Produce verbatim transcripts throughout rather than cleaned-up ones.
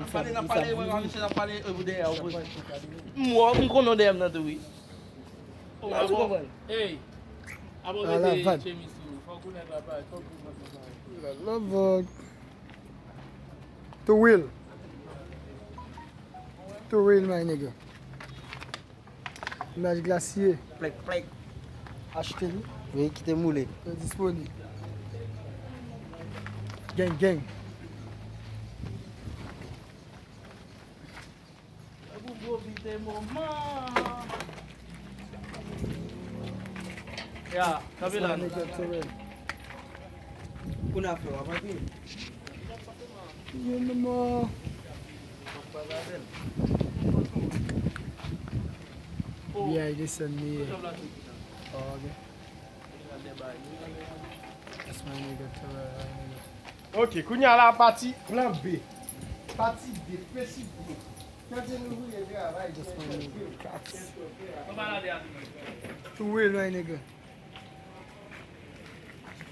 N ap pale, n ap pale, mwen, mwen, misye, n ap pale, e, pou dèyè, ou, m wè, m konnen dèyè m nan tou, wi. Ou konprann? Ey, abò, mete chemise tou. Fòk ou nèg la bay, fòk ou nèg la bay. Love vlog. To real. To real, my nigga. Imaj glasye. Plèk, plèk. Achte l. Wi, kite moule. Yo disponib. Gang, gang. Pou pwofite moman. Ya, kanpe la. Kounye a fè w ap antre. Yo, manman. Yeah, desann li ye. Oh, ok. That's my nigga, tell her, my nigga. Ok, kounye a la, pati plan B. Pati de, pesi de. Tande nou voye travay. Just my nigga, cats. To real, my nigga.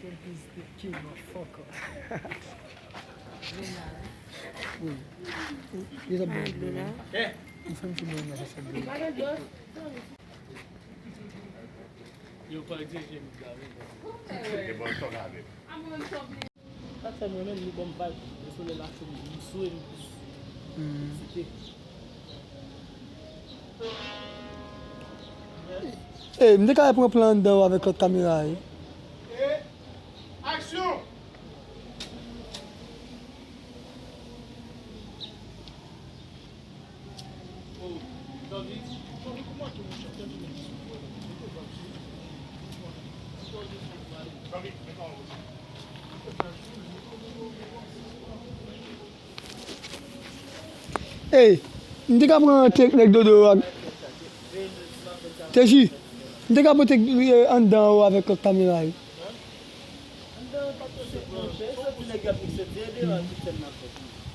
This is the king of fuck up. Wi. Li t ap byen. Li fè m ti byen nan sa. Yo, fò egzije m gade. Sa fè mwen menm, li ban m vibe. Lè solèy la cho, m swe, m site. Ey, m te ka pran plan anndan ou avèk lòt kamera a, wi. Aksyon! Ey, m te ka pran kèk nèg dodo ak Teji, m te ka pote, eh, anndan ou avèk lòt kamera yo.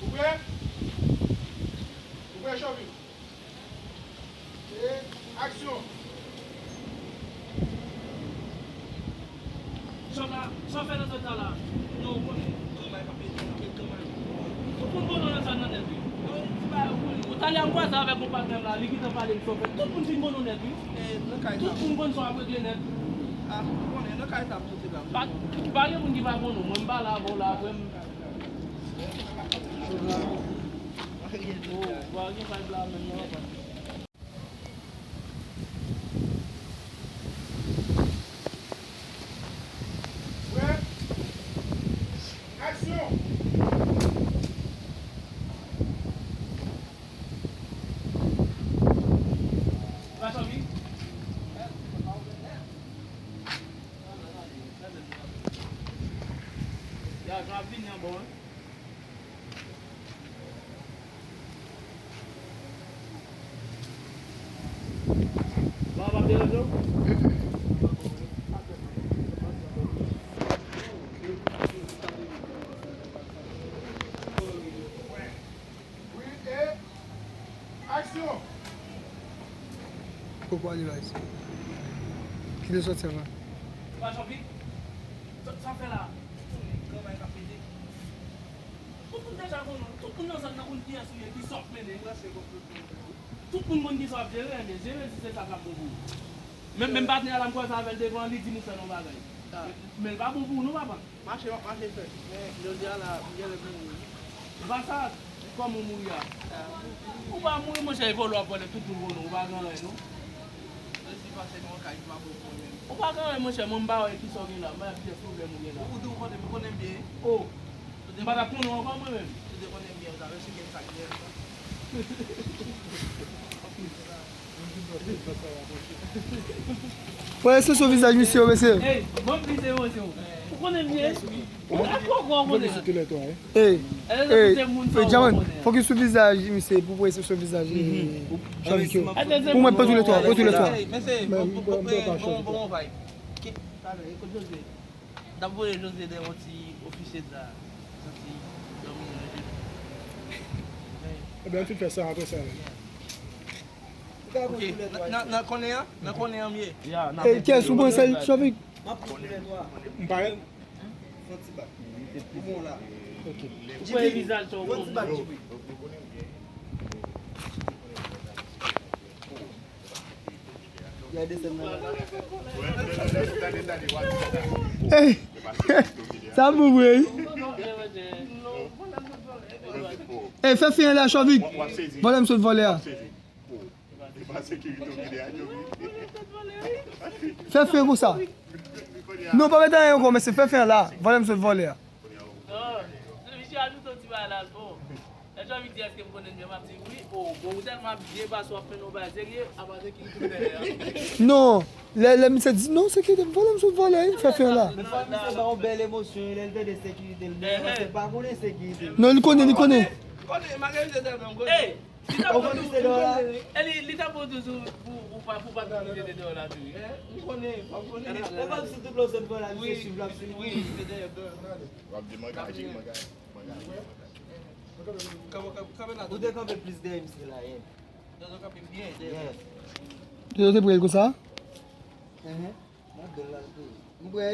Ou prè? Ou prè, Chòvi? E, aksyon! Chòv la, sa w fè nan zòn sa la? Non, ou konnen, kanmay pa pete, anpil kanmay. Tout moun bon nan sa nan nèt, wi. Talè a m kwaze avèk yon patnè m la, li gentan pale m sa w fè. Tout moun fin bon nan nèt, wi. Tout moun konn sa w ap regle nèt. Ah, ou konnen, nan kay sa m soti la. Pa, pa gen moun ki pa konn ou. Mwen m pa la avè w la, frè m. Oh, pa gen vibe la menm non, papa. Prè? Aksyon! Ya, jan ap vini an bon, wi. Bon, w ap deranje w? Wi, e aksyon! Poko ale bay. Kite sòti anvan. Pa Jean-Pierre, sa, sa fè la? Tout moun deja konnen w. Tout moun nan zòn nan konn kiyès ou ye, kisa w ap mennen. Tout moun konn kisa w ap jere, men jere si se sa k ap bon pou ou. Men, menm patnè a la m kwaze avè l devan, li di m ou fè l yon bagay. Men l pa bon pou ou non, papa. Mache, m ap mache frè. Men jodi a la, m genlè mouri. E pa sa, kòman w mouri a? Ou pa mouri, monchè, e vòlè w ap vòlè, tout moun konnen w, ou pa gen anyen non. Resi pase nan yon kay ki pa bon pou mwen menm. Ou pa gen anyen, monchè, mwen m pa wè kisa w gen la, m pa wè pyès pwoblèm ou gen la. Ou di ou konnen, ou konnen m byen. Oh, m pa t ap konnen w ankò mwen menm. Ou te konnen m byen, ou ta resi gen sa k byen. Pran ekspresyon vizaj misye yo, mesye. Ey, ban m plis emosyon. Ou konnen m byen. Ou konnen. Ey, ey, Djaman, fokis sou vizaj misye pou pran ekspresyon vizaj Jean-Luc yo. Pou mwen, pran tou le twa, pran tou le twa. Mesye, bon, bon, bon, bon, bon vibe. Ki, talè, e kot Jose? N ap voye Jose dèyè yon ti ofisye dja. Santi dòmi nan je. Ebyen, ann fin fè sa apre sa. Ok, nan, nan, nan konnen an, nan konnen an m ye. E, kiyès ou pran sèl Chòvik? M pa wè l. Fon ti bak. Ou bon la. Ou wè vizaj sa w konn. Ey, sa bon vre wi. Ey, fè fen an la, Chovik. Vòlè m sot vòlè a. Fè fen konsa. Non, pa mete anyen ankò, mesye, fè fen an la. Vòlè m sot vòlè a. Non, misye ajoute yon ti bagay la, bon. Lè Chovik di èske m konnen l byen, m ap di wi. O, bon, ou tèlman ap byen pase w ap fè nou bagay serye, apa sekirite w dèyè a. Non, lè, lè misye di non, sekirite m vòlè, m sot vòlè, fè fen an la. Men fò misye ba yon bèl emosyon, lè l tande sekirite l, men se pa konnen sekirite l. Non, li konnen, li konnen. Konnen, malgre misye tèlman konnen. Ey! Li t ap pran tou, e li, li t ap pran tou sou, pou, pou pa, pou pa kite de dèyè la tou, wi. M konnen, m konnen. Ou pa sou tout lòt zòn la, misye swiv l ap swiv. Wi, wi, se dèyè, dèyè. W ap di manga, di manga, manga. Ou te kanpe plis dèyè misye la, yè. Dodo kanpe byen dèyè. Dodo te prè l konsa? Enhen. M prè.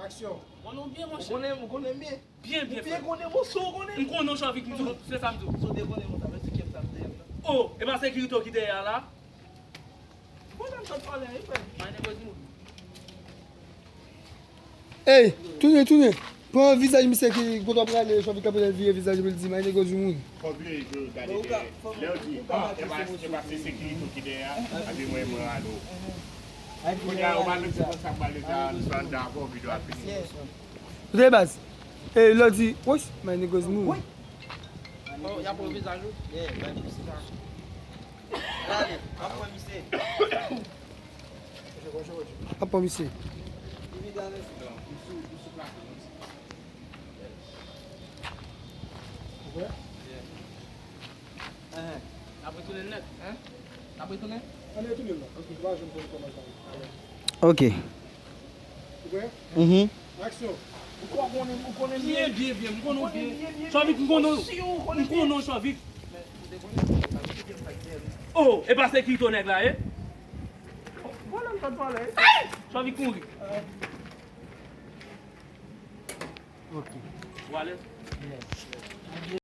Aksyon. Konnen w byen, monchè. Ou konnen, ou konnen m byen. Byen, byen, frè. Ou byen konnen mwen, si w konnen. M konnen w, Chovik, m di w, se sa m di w. Si w te konnen mwen, sa vle di kèm sa m te. O, e pa sekirite w ki dèyè a la? Bon, sa m sot pale, wi, frè. May negosye moun. Ey, tounen, tounen. Pran vizaj misye ki kote w prale, Chovik kanpe lè l vire vizaj pou l di, may negosye moun. Fò w vle gade dèyè. Lè yo di, a, e pa, e pa se sekirite w ki dèyè a, epi mwen, mwen rale w. Kounye a, ou pa menm di konn sa k pral rive a, nou pral dakò, videyo a fini. Koute baz. E lè w di, woy, my niggas move. Oh, y ap wè vizaj ou. Yeah, my niggas. Gade, ap pran misye. Ap pran misye. Enhen. N ap retounen nèt, en? N ap retounen? Ann retounen non. Ok. Ou pa janm konn kòman sa ye. Ok. Ou prè? Mhm. Aksyon. Ou konnen, ou konnen byen, byen, byen. M konnen w byen. Chovik, m konnen w. M konnen w, Chovik. Oh, e pa sekirite w nèg la ye? Chovik kouri. Ok. Ou alèz?